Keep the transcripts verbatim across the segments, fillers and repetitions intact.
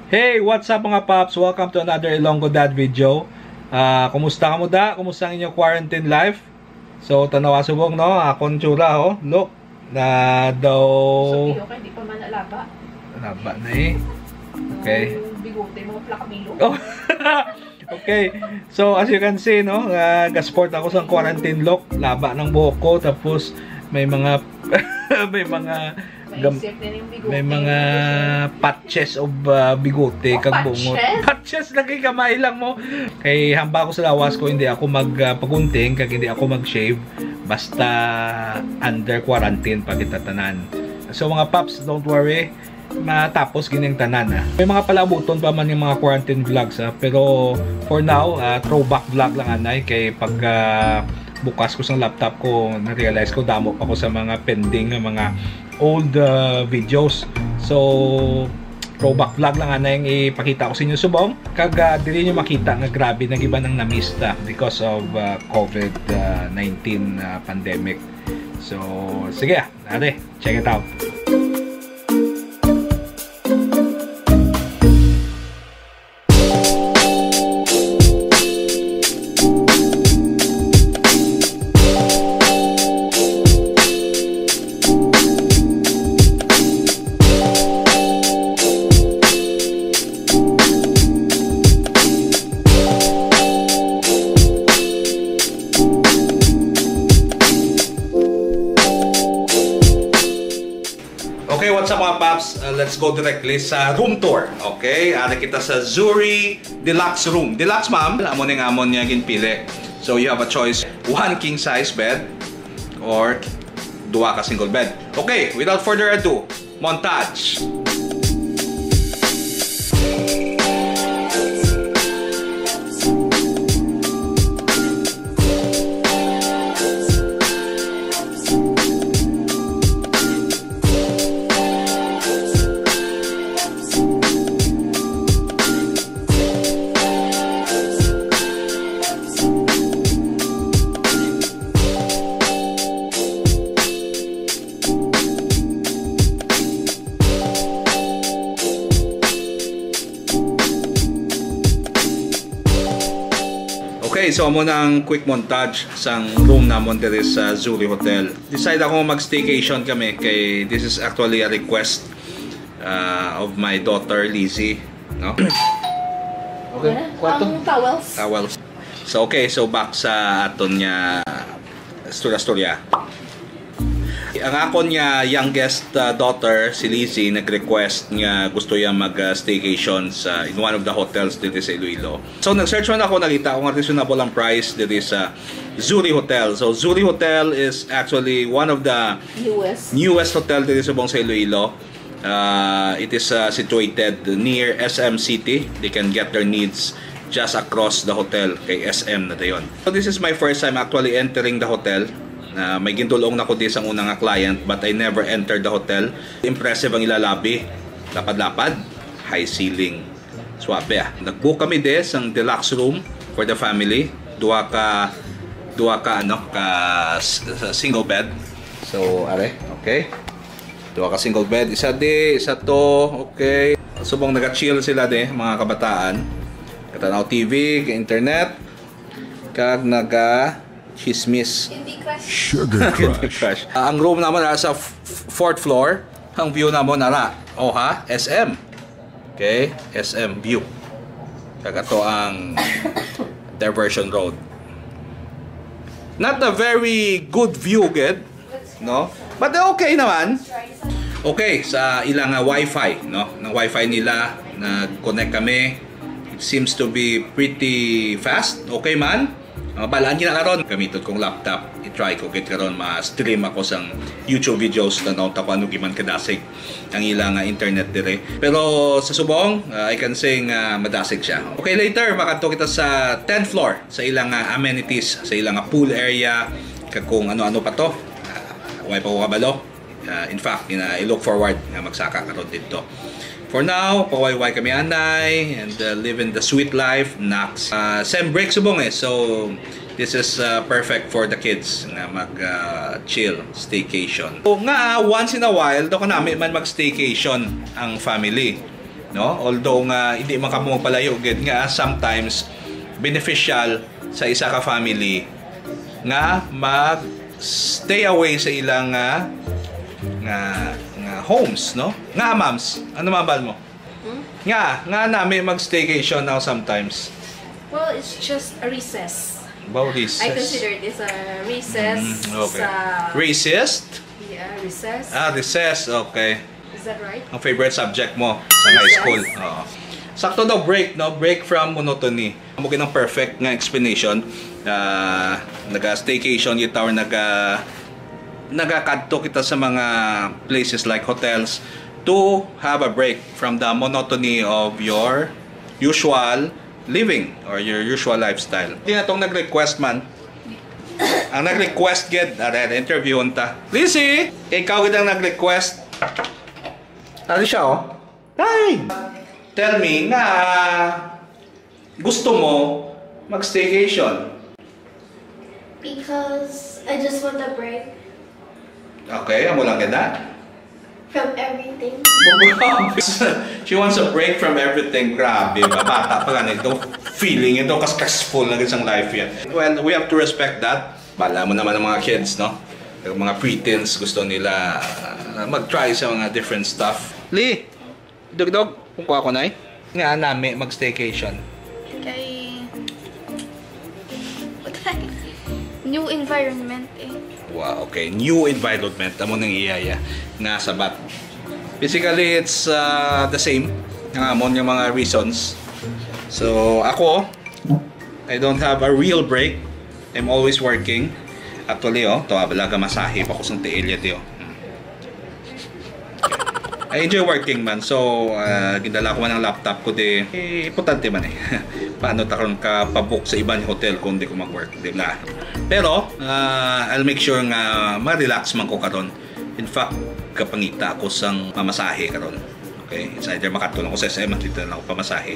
Hey, what's up, mga paps? Welcome to another Ilonggo Dad video. Ah, kumusta kamo da? Kumusta ang inyong quarantine life? So, tanawa subong, no? Akon tsura, oh. Look. Na daw. Sabi ko, hindi pa man nalaba. Laba na eh. Okay. Ang bigote, mga plakmilo. Oh. Okay. So, as you can see, no, ah, ga-sport ako sa quarantine look. Laba ng buhok ko, tapos may mga may mga gam- Maisip na yung bigote. May mga patches of, ah, bigote. Oh, kag bungot. Patches? Patches lagi, gamay lang mo. Kay hamba ko sa lawas ko, hindi ako mag, ah, pagunting, kag hindi ako mag-shave. Basta under quarantine pa kita tanan. So, mga paps, don't worry. Matapos gining tanan, ah. May mga palaabuton pa man yung mga quarantine vlogs, ah. Pero for now, ah, throwback vlog lang anay kay pag, ah, bukas ko sang laptop ko, na-realize ko damo pa ko sa mga pending nga mga old, ah, videos. So, throwback vlog lang anay ang ipakita ko sa inyo subong. Kag, ah, diri nyo makita nga grabe nag-iba nang namista because of, ah, COVID nineteen, ah, pandemic. So, sige, ah, nari, check it out. Okay, what's up, mga paps? Uh, let's go directly sa room tour. Okay, ari kita sa Zuri Deluxe Room. Deluxe, ma'am. Amo ning amon niya ginpili. So you have a choice. One king size bed or duha ka single bed. Okay, without further ado, montage. Okay, so amo na ang quick montage sang room namon diri sa Zuri Hotel. Decide ako mag-staycation kami kay this is actually a request, uh, of my daughter Lizzie, no? Okay, kwarto. Ang towels. Towels. So, okay, so back sa aton nga storya-storya. Ang akon nga youngest, uh, daughter, si Lizzie, nag-request nga gusto niya mag, uh, staycation sa, in one of the hotels dito sa Iloilo. So, nag-search man ako, nakita ko nga reasonable ang price dito sa Zuri Hotel. So, Zuri Hotel is actually one of the Newest. Newest hotel dito sa Bong sa Iloilo. Uh, it is, uh, situated near S M City. They can get their needs just across the hotel kay S M na dayon. So this is my first time actually entering the hotel. Uh, may gintulong na ko di sang una nga client, but I never entered the hotel. Impressive ang ila lobby. Lapad-lapad, high ceiling. Suabe, ah. Nag-book kami de sang deluxe room for the family. Duha ka, duha ka, ano, ka s-, s-, single bed. So, are, okay. Duha ka single bed. Isa di, isa to, okay. Subong naga-chill sila de, mga kabataan. Katanaw T V, ka-internet, kag naga-chismis. Hindi crush. Sugar Hindi crush. Crush. Ah, ang room naman nasa f-, f-, fourth floor. Ang view naman nara. O ha, S M. Okay, S M view. Kag ato ang Diversion Road. Not a very good view, gid, no? But okay naman. Okay, sa ilang, ah, wifi, no? Ang wifi nila, nag-connect kami. It seems to be pretty fast. Okay man. Ah, balaan gina karon. Gamiton kong laptop. I-try ko kit karon ma-stream ako sang YouTube videos. Tanaw ta ko ano giman kadasig ang ila nga internet dire. Pero sa subong, ah, I can say nga madasig siya. Okay, later makadto kita sa tenth floor, sa ila nga amenities, sa ila nga pool area, kag kung ano-ano pa to. Ah, way pa ko kabalo. Ah, in fact, ina, I look forward nga magsaka karon dito. For now, pawayway kami anay and, uh, living the sweet life, Nax. Ah, sem break subong eh. So, this is, uh, perfect for the kids nga mag, uh, chill, staycation. O nga, once in a while, daw kanami man mag-staycation ang family. no? Although nga hindi man kamo magpalayo gid, nga sometimes beneficial sa isa ka family nga mag stay away sa ilang nga nga, nga homes, no? Nga, mams, ano mabal mo? Hmm? Nga, nga nami mag staycation now sometimes. Well, it's just a recess. About recess. I consider this a recess. Mm, okay. Sa recess? Yeah, recess. Ah, recess, okay. Is that right? Ang favorite subject mo sa high school. Yes. Oo. Sakto daw, break, no? Break from monotony. Amo gid ang perfect nga explanation. Ah, naga-staycation kita or naga nagakadto kita sa mga places like hotels to have a break from the monotony of your usual living or your usual lifestyle. Di na tong nag-request man. Ang nag-request gid, are, interviewon ta. Lizzie, ikaw gid ang nag-request. Ano siya, oh? Hi! Tell me nga gusto mo mag-staycation. Because I just want a break Okay, amo lang gid na. From everything. She wants a break from everything. Grabe ba? Bata pa gani ito. Feeling ito, ka-stressful na gid sang life yan. Well, we have to respect that. Bala mo naman ang mga kids, no? Yung mga preteens, gusto nila uh, mag-try sa mga different stuff. Lee, dugdog, kung kuha ko na eh. Nga nami mag-staycation. Kay new environment eh. Wow, okay. New environment. Amo nang iya, iya. Nga sabat. Basically, it's uh, the same. Nga amo nga mga reasons. So, ako, I don't have a real break. I'm always working. Actually, oh, to abala ka masahe pa ko sang tiil ya, tiyo. I enjoy working man. So, ah, gindala ko man ang laptop ko di eh, importante man eh. Paano ta karon ka pabook sa iban hotel kung di ko mag-work, di ba? Pero, ah, I'll make sure nga ma-relax man ko karon. In fact, kapangita ako sang mamasahe karon. Okay, it's either makadto lang ko sa S M, dito lang ako pamasahe.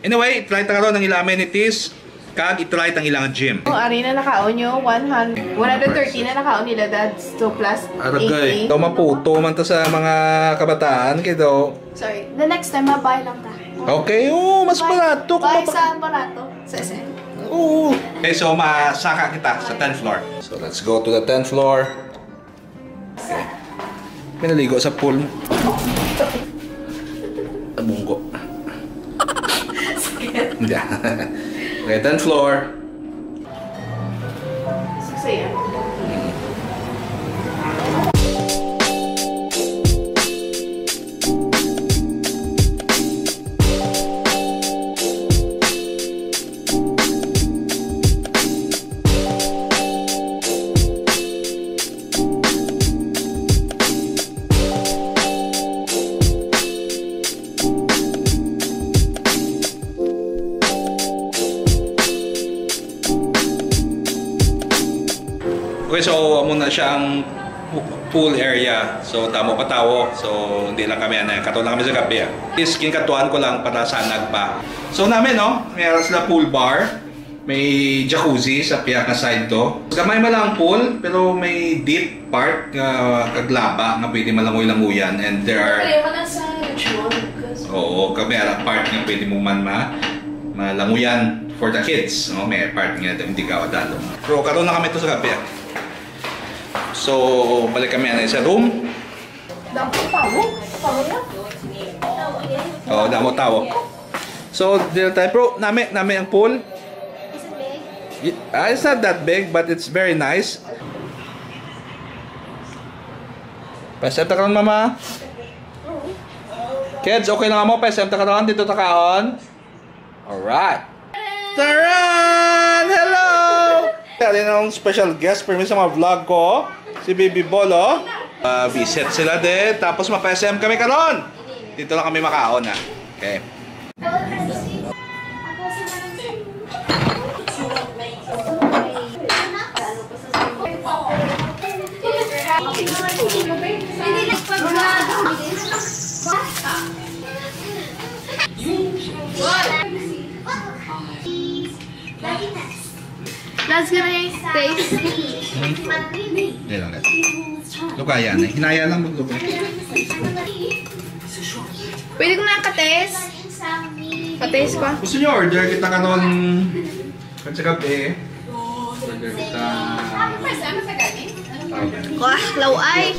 Anyway, i-try ta karon ang ila amenities, kag i-try ta ang ilang gym. Oh, ari na nakaon nyo, one hundred, one hundred thirty na nakaon nila, Dad. So, plus Aragay, eighty. Daw maputo man ta sa mga kabataan kay daw. Sorry, the next time, mabay lang ta. Okay, oh, mas Bye. Barato kung Bye mapa- sa barato, sa S M. Oo. Okay, so masaka kita sa tenth floor. So let's go to the tenth floor. Okay. May naligo sa pool. Nabunggo. Sakit. Yeah. Okay, tenth floor. Six a.m. Okay, so amo na siya ang pu- pool area. So damo pa tawo. So hindi lang kami anay. Kato lang kami sa gabi ah. Is kinkatuan ko lang para sanag pa. So namin no, may ara sila pool bar. May jacuzzi sa pihak nga side to. Gamay man lang ang pool, pero may deep part nga kag laba nga pwede malangoy-languyan and there are Kaya man sa ritual, 'cause Oo, kami ara part nga pwede mo man ma malanguyan for the kids, no? May part nga hindi ka dalom. Pero karon na kami to sa gabi. Ah. So, balik kami anay sa room. Damo tawo? Tawo na? Oh, damo tawo. So, dito tayo, bro. Nami, nami ang pool. Is it big? Y- ah, it's not that big, but it's very nice. Paisip ta karon, mama. Kids, okay lang mo? Paisip ta karon, dito ta kaon. Alright. Taran! Hello! Kaya din ang special guest, permi sa mga vlog ko, si Baby Bolo. Ah, visit sila din. Tapos mapa-S M kami karon. Dito lang kami makaon, ha. Okay. Let's go, taste. Hindi lang, guys. Lugaya na. Hinaya lang maglugay. Pwede ko na ka-taste? Ka-taste pa? Gusto niyo order kita karon? Kan sa gabi. Order kita. Wah, laway.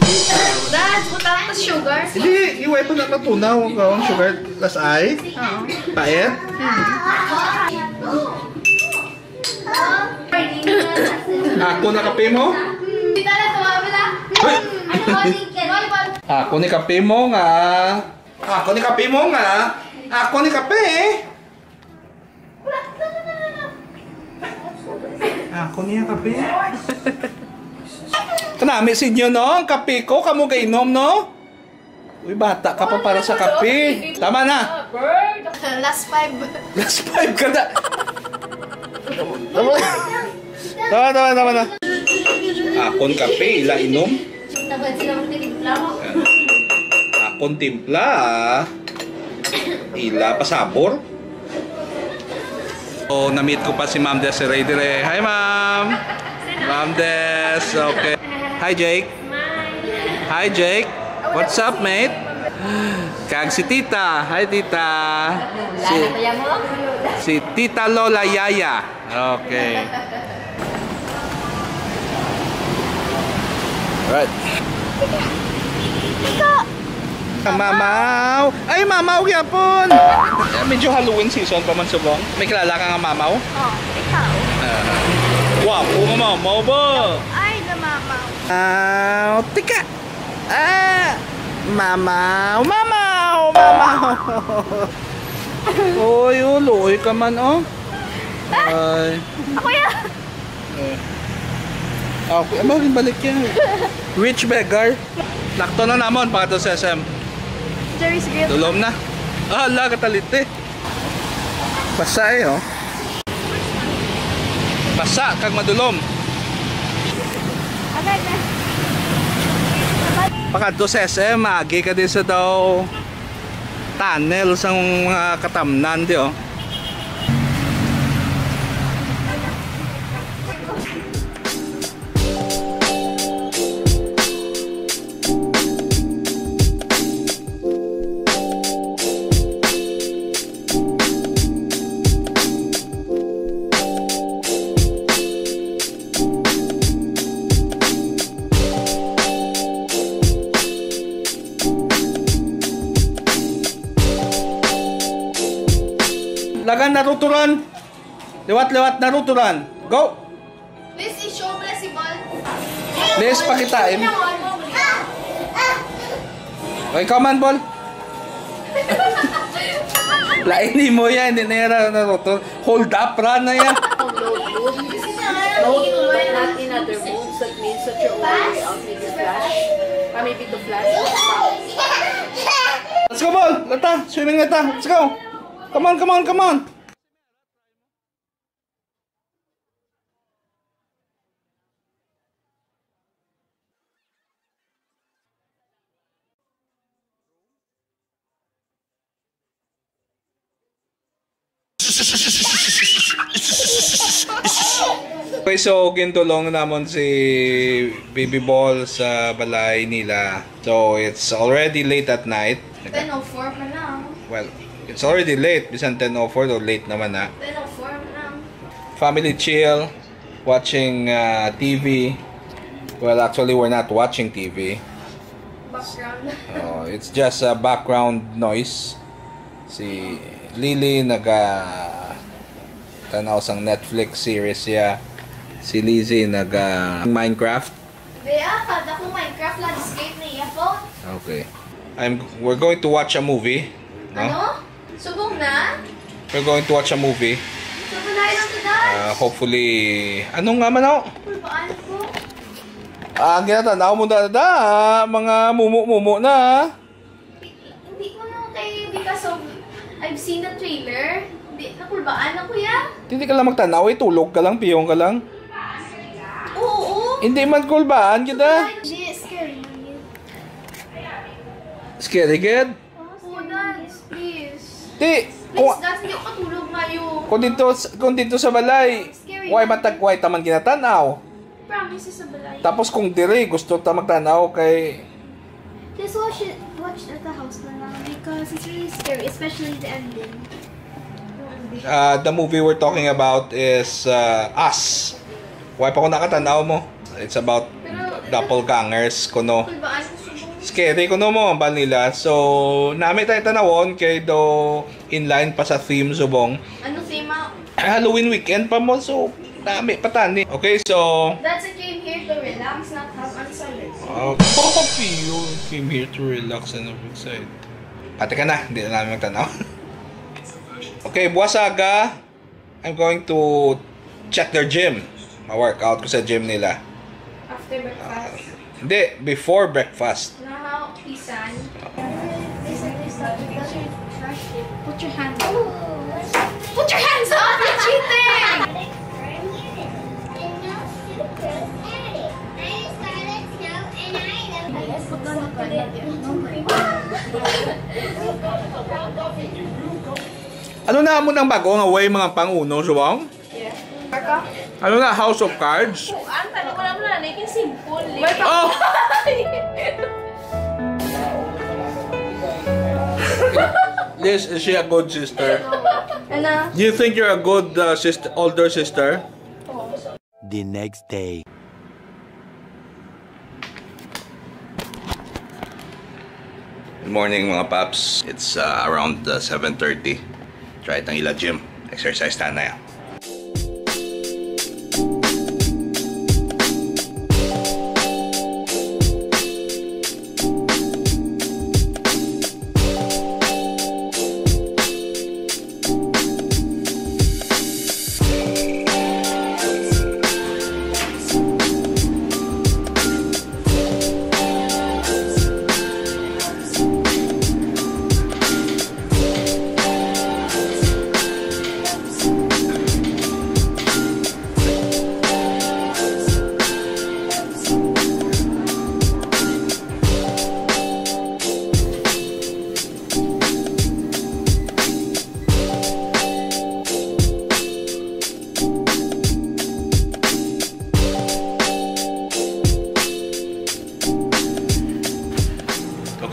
Dad, butang ka sugar. Hindi, iway pa na matunaw ang sugar. Las ay? Oo. Pait? Ako na kape mo? Hoy! Ako ni kape mo nga. Ako ni kape mo nga. Ako ni kape. Ako niya kape. Kanami sa inyo, no? Ang kape ko, kamo gainom, no? Uy, bata ka pa para sa kape. Tama na. Last five. Last five ka na. Tama. Tama, tama, tama na. Akon kape, ila inom. Tabad sila magtitimpla mo. Akon timpla, ila pasabor. So, na-meet ko pa si Ma'am Desiree dire. Hi, Ma'am. Ma'am Des, okay. Hi, Jake. Hi, Jake. What's up, mate? Kag si Tita. Hi, Tita. Si, si Tita Lola Yaya. Okay. Right. Mamaw! Ay, mamaw gyapon! Eh, medyo Halloween season pa man subong. May kilala ka nga mamaw? Oh, ikaw. Ah, gwapo nga mamaw ba? Ay, na mamaw. Ah, tika! Ah! Mamaw! Mamaw! Mamaw! Oy, ulo, oy ka man, oh. Ay. Ako yan. Eh. Ako, ano rin balik yan? Rich beggar. Lakto na namon, pangadto sa S M. Jerry's Grill. Dulom na. Ah, ala, katalite. Basa eh, oh. Basa kag madulom. Agad na. Pakadto sa S M, agi ka din sa daw tunnel sang mga katamnan di, oh. Lagan, Naruto run. Liwat, liwat, Naruto run. Go. Please, i-show mo na si Bol. Please, pakitain. Oy, come on, Bol. Lain nimo yan, hindi na yan na, na, na, hold up, run na yan. Note, but not in other moves. That means that you're already out with your flash. Ah, maybe to flash. Let's go, Bol! Lata! Swimming na ta! Let's go! Come on, come on, come on! Okay, so gintulong namon si Baby Bol sa balay nila. So it's already late at night. Ten oh four pa lang. Well, it's already late. Bisan ten oh four, though late naman na. Ten oh four pa lang. Family chill, watching uh, T V. Well, actually, we're not watching T V. Background. Oh, it's just a background noise. Si Lily naga tanaw sang Netflix series siya. Si Lizzie naga Minecraft. Bea, kada ko Minecraft landscape na iya phone. Okay. I'm we're going to watch a movie, no? Ano? Subong na? We're going to watch a movie. Subong na lang to, Dad. Uh, hopefully, ano nga man ako? Kulbaan ko. Ah, ang ginatanaw mo na da, mga mumu-mumu na. Hindi ko no kay because of I've seen the trailer. Hindi, nakulbaan ako ya. Hindi ka lang magtanaw, eh, tulog ka lang, piyong ka lang. Oo, oo. Hindi man kulbaan kita. Hindi, scary man yun. Scary gid. Oo, Dad, please. Ti, Please, kung, Dad, hindi ako matulog ngayon. Kung dito, kung dito sa balay, Scary why man. Matag, why taman ginatanaw? Promise sa balay. Tapos kung diri, gusto ta magtanaw kay Just watch it. Watch at the house na lang because it's really scary, especially the ending. Uh, the movie we're talking about is uh, Us. Why pa ko nakatanaw mo? It's about doppelgangers, kuno. Kulbaan ko subong. Scary kuno mo ang bal nila. So, nami tayo tanawon kay do in line pa sa theme subong. Ano theme, ah? Halloween weekend pa mo, so nami pa tani. Okay, so That's a came here to relax, not have unsolid. Oh, you came here to relax and have excited. Pati ka na, hindi na namin magtanaw. Okay, buwas aga, I'm going to check their gym. Ma-workout ko sa gym nila. After breakfast. Hindi, before breakfast. Nahaw, isan. Put your hands up. Put your hands up! You're cheating! Ano na amo nang bago nga way mga panguno, subong? Ano na, House of Cards? Ang tanong ko lang na, naging simple eh. Oh! Liz, is she a good sister? Ano? You think you're a good uh, sister, older sister? The next day. Good morning, mga paps. It's uh, around uh, seven thirty. Try tang ila gym. Exercise ta na yan.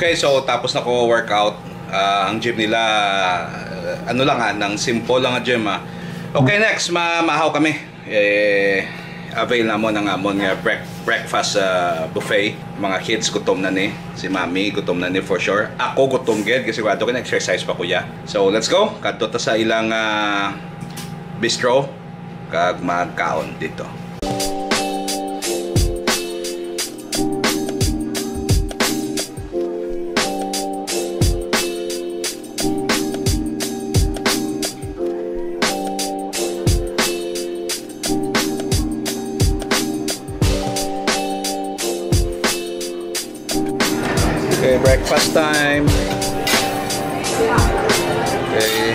Okay, so tapos na ko workout. Ah, ang gym nila, ah, ano lang ha, nang simple lang nga gym ha. Okay, next, ma mahaw kami. Eh, avail na mo ng amon nga break breakfast uh, buffet. Mga kids, gutom na ni. Si mami, gutom na ni for sure. Ako gutom gid kasi wala ko exercise pa kuya. So, let's go. Kadto ta sa ilang uh, bistro kag magkaon dito. Okay, breakfast time. Okay,